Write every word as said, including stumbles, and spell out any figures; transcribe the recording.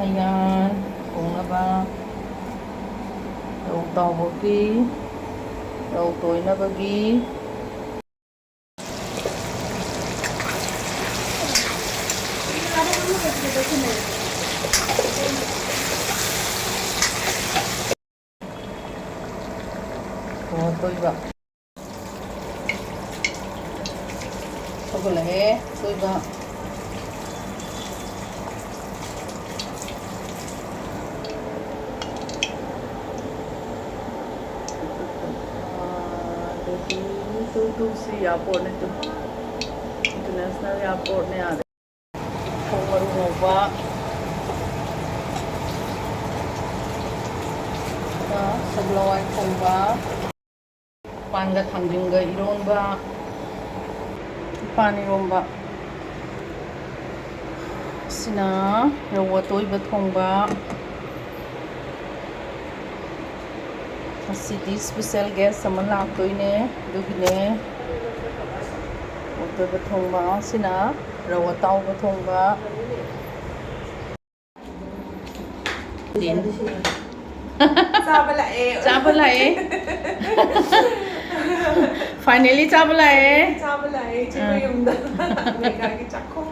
ꯃꯌꯥꯟ ꯊꯣꯡꯅꯕ, ꯔꯧ ꯇꯥꯎꯕꯒꯤ, ꯔꯧ ꯇꯣꯏꯅꯕꯒꯤ꯫ ꯔꯧ ꯑꯇꯣꯏꯕ꯫ ꯁꯧꯒꯠꯂꯛꯑꯦ, ꯑꯇꯣꯏꯕ꯫ ꯑꯗꯒꯤ ꯇꯨ, ꯇꯨ, ꯁꯤ ꯑꯦꯌꯥꯔꯄꯣꯔꯠꯅꯦ ꯇꯨ꯫ ꯏꯟꯇꯔꯅꯦꯁꯅꯦꯜ ꯑꯦꯌꯥꯔꯄꯣꯔꯠꯅꯦ ꯑꯥꯗ꯫ ꯊꯣꯡ ꯃꯔꯨ ꯉꯧꯕ꯫ ꯑꯗꯨꯒ ꯁꯒꯣꯜ ꯍꯋꯥꯏ ꯊꯣꯡꯕ꯫ ꯄꯥꯟꯒ ꯊꯥꯡꯖꯤꯡꯒ ꯏꯔꯣꯟꯕ꯫ ꯄꯥꯟ ꯏꯔꯣꯟꯕ꯫ ꯁꯤꯅ ꯔꯧ ꯑꯇꯣꯏꯕ ꯊꯣꯡꯕ꯫ ꯉꯁꯤꯗꯤ ꯁ꯭ꯄꯦꯁꯦꯜ ꯒꯦꯁ ꯑꯃ ꯂꯥꯛꯇꯣꯏꯅꯦ, ꯑꯗꯨꯒꯤꯅꯦ꯫ ꯑꯇꯣꯏꯕ ꯊꯣꯡꯕ꯫ ꯁꯤꯅ ꯔꯧ ꯑꯇꯥꯎꯕ ꯊꯣꯡꯕ꯫ ꯆꯥꯕ ꯂꯥꯛꯑꯦ꯫ ꯆꯥꯕ ꯂꯥꯛꯑꯦ꯫ Finally ꯆꯥꯕ ꯂꯥꯛꯑꯦ꯫ ꯆꯥꯕ ꯂꯥꯛꯑꯦ ꯏꯆꯦ ꯑꯥ꯫ ꯃꯌꯨꯝꯗ꯫ ꯑꯃꯦꯔꯤꯀꯥꯒꯤ ꯆꯥꯛꯈꯨꯝ꯫